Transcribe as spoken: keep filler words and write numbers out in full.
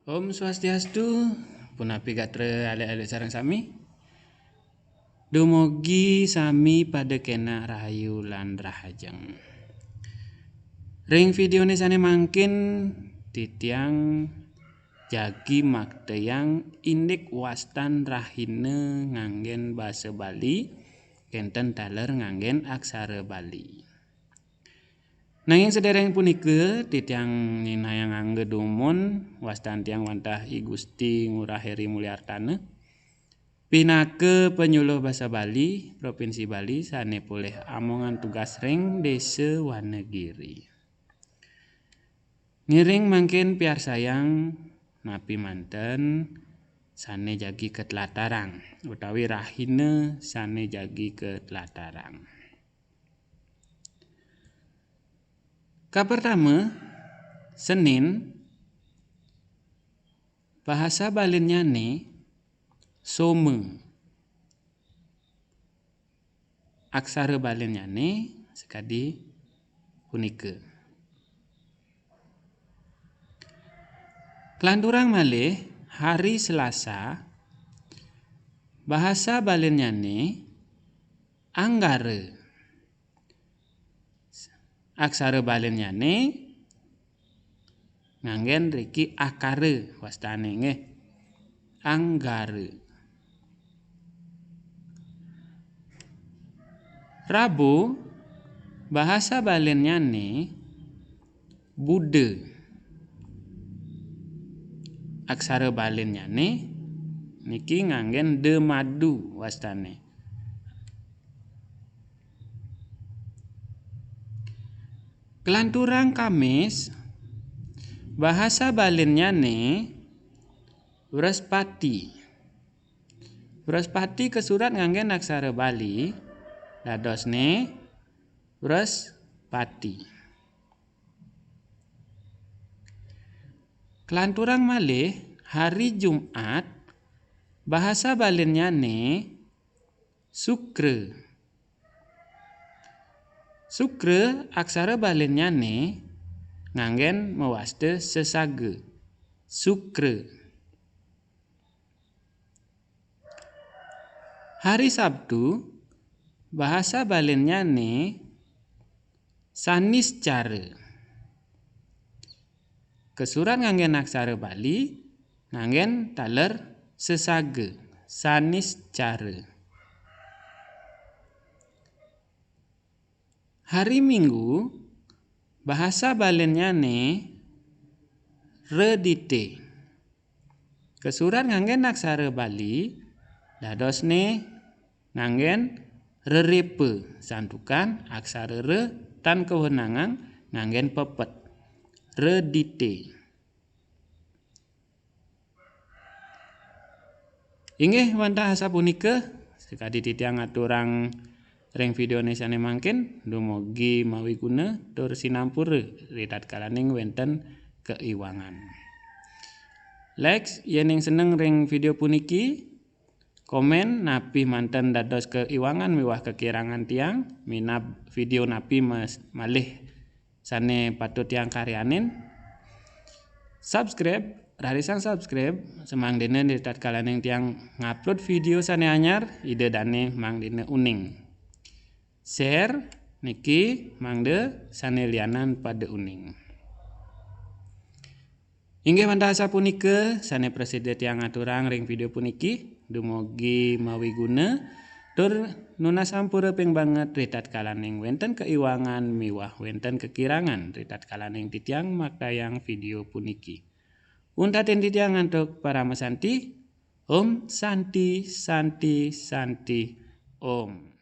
Om Swastiastu, punapi gatra alit-alit sareng sami? Dumugi sami pada kena rahayu lan rahajeng. Ring videone sane mangkin titiang jagi maktayang indik wastan rahina nganggen basa Bali, kenten taler nganggen aksara Bali. Nanging sedereng punika, titiang nyinahang angga dumun wastan tiang wantah I Gusti Ngurah Heri Mulyartana, pinaka panyuluh basa Bali Provinsi Bali sane polih amongan tugas ring Desa Wanagiri. Ngiring mangkin piarsayang napi manten sane jagi katlatarang, utawi rahina sane jagi katlatarang. Kapertama, Senin, bahasa Balinnyane Soma. Aksara Balinnyane sakadi punika. Klanturang malih, hari Selasa, bahasa Balinnyane Anggara. Aksara Balinnyane nganggen riki akara wastane nggih. Anggara. Rabu, bahasa Balinnyane Buda. Aksara Balinnyane niki nganggen da madu wastane. Klanturang Kamis, bahasa Balinnyane Wrespati. Wrespati kasurat nganggen aksara Bali, dadosne Wrespati. Klanturang malih, hari Jumat, bahasa Balinnyane Sukra. Sukra aksara Balinnyane nganggen mawasta sesaga. Sukra. Hari Sabtu, bahasa Balinnyane Saniscara. Kasurat nganggen aksara Bali, nganggen taler sesaga, Saniscara. Hari Minggu, bahasa Balinnyane Redite. Kasurat nganggen aksara Bali, dadosne nganggen rerepa, santukan aksara re tan kawenangang nganggen pepet. Redite. Inggih wantah asapunika, sakadi titiang aturang ring videone sane mangkin, dumugi mawiguna tur sinampura ritatkalaning wenten kaiwangan. Like, yening seneng ring video puniki, komen napi manten dados kaiwangan miwah kakirangan tiang, minab video napi mas-, malih sane patut tiang karyanin. Subscribe, rarisang subscribe, samangdene ritatkalaning tiang ngupload video sane anyar, Ida dane mangdene uning. Share niki mangda sane lianan pada uning. Inggih wantah asapunika sane prasida tiang aturang ring video puniki, dumugi mawiguna tur nunas ampura ping banget ritatkalaning wenten kaiwangan miwah wenten kakirangan ritatkalaning titiang maktayang video puniki. Untatin titiang antuk paramasanti, Om Santi, Santi, Santi, Om.